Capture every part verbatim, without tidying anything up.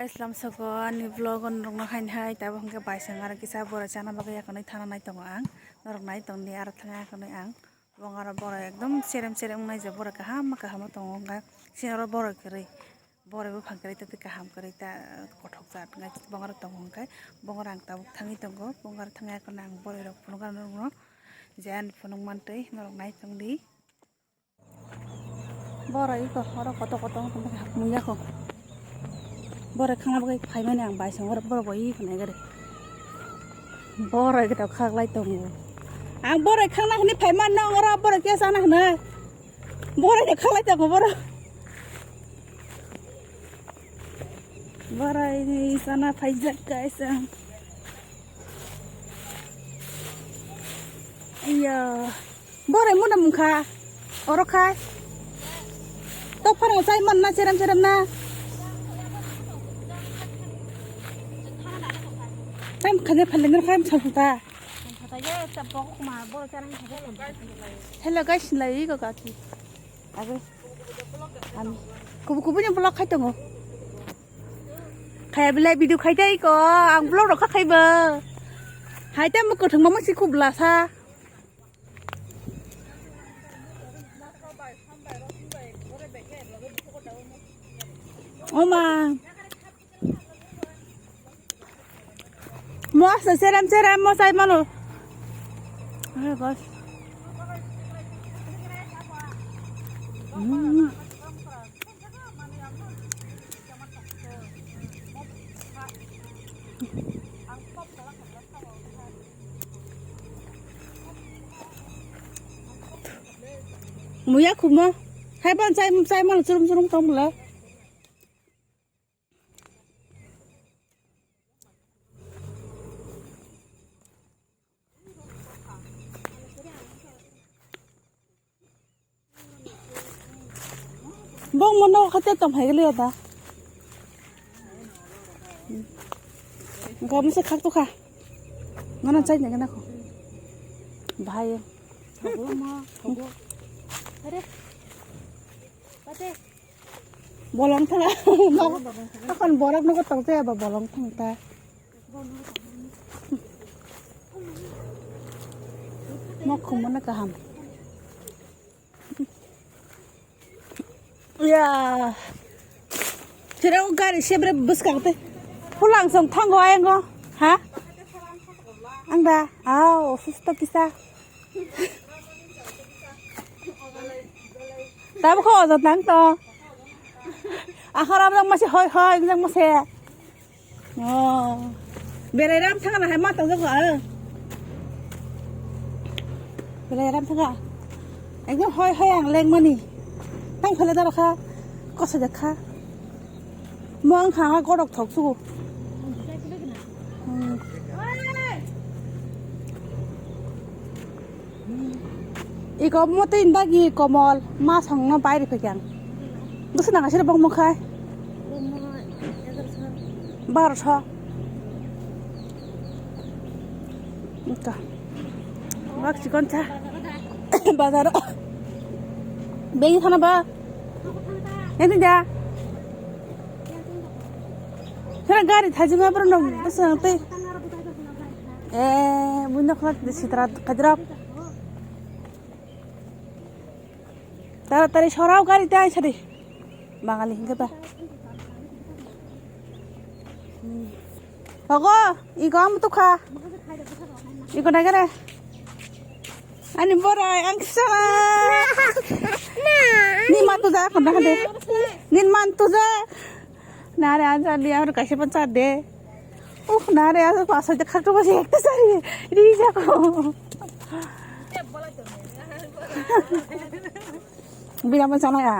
Islam soko ani vlog o norokno haini hai tabuk hwnkhe baisang aro kisa boroi chana bagwi yakarwi thana nai tongo ang. Norok nai tongdi aro thangya yakarwi ang. Bongaro boroi ekdom cherem cherem wngnai je boroi kaham kaham tongo hwnkhe sini oro boroi kwrwi. Boroi buphang kwrwi tei kaham kwrwi ta kothok jat wngnai bongaro tongo hwnkhe bongaro ang tabuk thangwi tongo. Bongaro thangya yakarwi ang boroi rok phunukna norokno je ani phunuk mantwi norok nai tongdi. Borok iko oro koto koto wng tongkha muya ko. Borok khangna bagwi phaimani ang bai song oro borok bo iko nai gari. Borok iko khaklai tongo. Ang borok khangna hwnwi phaima nong oro borok khe sana hwnwi. Borok khe khaklai tongo borok. Borok ini sana phaijak guys ang. Iya. Borai muna mungkha. Oro khai. Tok phano chai man na cherem cherem na. Tam khane phale nang khai msa ta. Hello guys, lai go kaki. Abe. Ami. Kubu kubu ni vlog khai tongo. Khaya belai video khai dai ko. Ang vlog rok khai ba. Hai ta mo kuthung ma mo si kubla sa. Oma. Mo asna seram seram mo sai mano. Ayo bas. Hmm. Muya khuma. Hai ban chai chai mal churum churum tong bla. Bong mono khate tong hai gele da. Gam se khak to kha. Mana chai ne na ko. Bhai. Thogo ma, thogo. Are. Pate. Bolong thanga. Akhon borok nogo tong te ba bolong thang ta. Mok khumana kaham. Ya. Chira o gari sebre bwskang te. Pulang song thango ayango. Ha? Ang da. Aw, osusto kisa. Tabuk kho ojot nang to. Akhara masi hoi hoi nang mase. Oh. Berai ram thangna hai ma tong jago. Berai ram thanga. Ekdom hoi hoi ang lengmani. Tang phale daro kha. Kosa de kha. Mo ang kha ha godok thok sugo. Hmm. Iko mo tei indagi komol ma songno bai rikha khe ang. Bwswk nang asire bokmok khai. Barosho. Ika. Bak chikon cha. Bazar. Begi thana ba. Eni da. Sira gari thajima bro no bwswk tei. Eh, buino khna sitra kajrap. Taratari sorao gari tai sadi. Bangali hingke ta. Hmm. Ogo, iko am tukha. Iko nagare. Ani borai ang sana. Ni ma tuja khanda khande. Nin man tuja. Nare aja liya aur kaise pancha de. Uf, nare aja pasa de khatu basi ekta sari. Ri jako. Bina pancha na ya.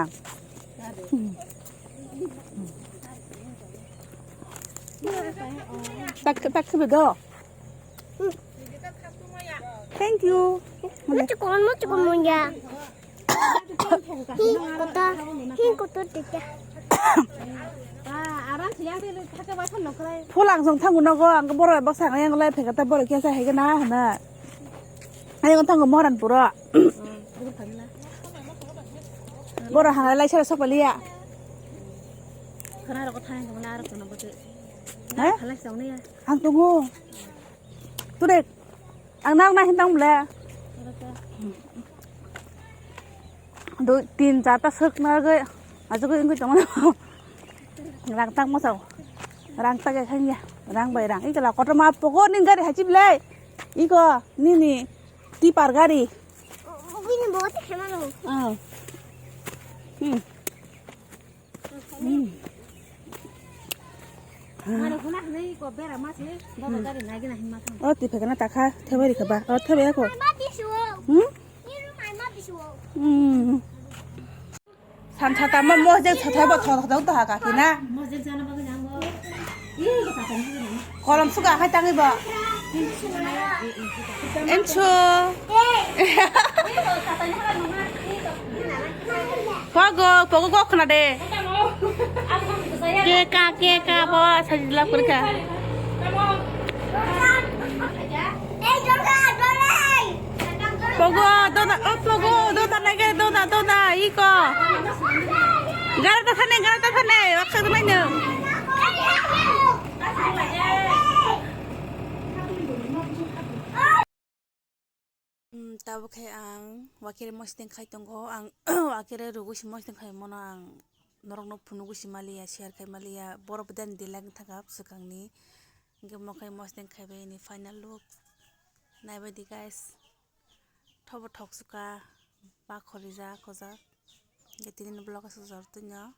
Tak tak do. Thank you. Muchukun, muchukun munya. Hi kotor, hi kotor tita. Phulang song thangu nogo ang borok baksa ang yang lai phekata borok kesa hege na hana. Ayang thangu moran puro. Borok hana lai sara sokpaliya. Sana rok thang tong na rok no bote. He? Khalai song ne ya. Ang tongo. Ture. Ang nang na hin tang ble. Dui, tin, charta sek na ge. Ajo ge ingui tong. Rang tak mo sao. Rang tak ge khanya. Rang bai rang. Ikala kotor ma pogo ning gari hachi ble. Iko nini tipar gari. Bini bote khema lo. Ah. Hmm. O twi phekana takha thebai rikha ba. O thebai ako. Hmm? Hmm. San sata ma mojek sata bo thok thok to ha ka kina. Kolom suka khai tangi ba. Encho. Pogo, pogo go khna de. Keka, keka bo sajila kurka. Pogo, dona, o pogo, dona nage, dona, dona, iko. Gara ta thane, gara ta thane, waksa nai no. Tabuk khe ang wakere mosting khai tongo, ang wakere rugui si mosting khai mano ang norokno phunugui si maliya, share khai maliya, borok bwdani delak thangkha swkangni. Hwnkhe mo khe mosting khai bai ni final look naibaidi guys, thobo thok suka ba khorijak hojak. Hwnkhe tini ni vlog aswk jor twino.